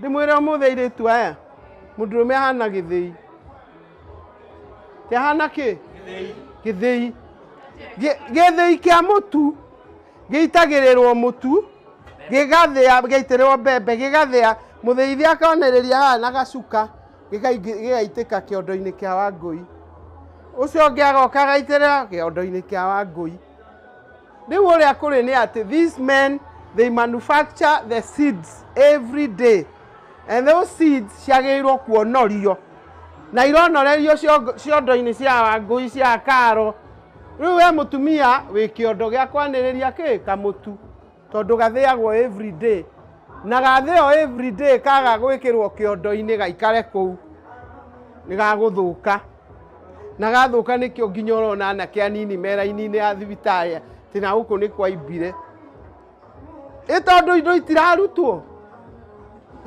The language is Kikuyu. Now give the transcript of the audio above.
Ndĩmwĩre ũmũthĩ airĩtu aya, mũndũrũme ahana gĩthĩi. Kĩahana kĩ? Gĩthĩi. Gĩthĩi kĩa mũtu gĩitagĩrĩrwo mũtu gĩgathĩa, gĩaitĩrĩrwo mbembe gĩgathĩa, mũthĩithia akonereria haha na gacuka gĩgaitĩka kĩondo-inĩ kĩa Wangũi. Ũcio ũngĩ agoka agaitĩrĩra kĩondo-inĩ kĩa Wangũi. Rĩu ũrĩa kũrĩ nĩ atĩ these men, they manufacture the seeds every day, and those seeds ciagĩrĩirwo kuonorio na ironorerio ciondo-inĩ cia Wangũi, cia Karo. Rĩu we mũtumia wĩ kĩondo gĩa kwanĩrĩria kĩ kamũtu, tondũ gathĩagwo every day, na gathĩo every day kaga gwĩkĩrwo kĩondo-inĩ gaikare kũu nĩ gagũthũka, na gathũka nĩkĩo nginya ũrona anake anini me raini-inĩ ya thibitarĩ atĩ na gũkũ nĩ kwaimbire. Ĩ tondũ indo itirarutwo.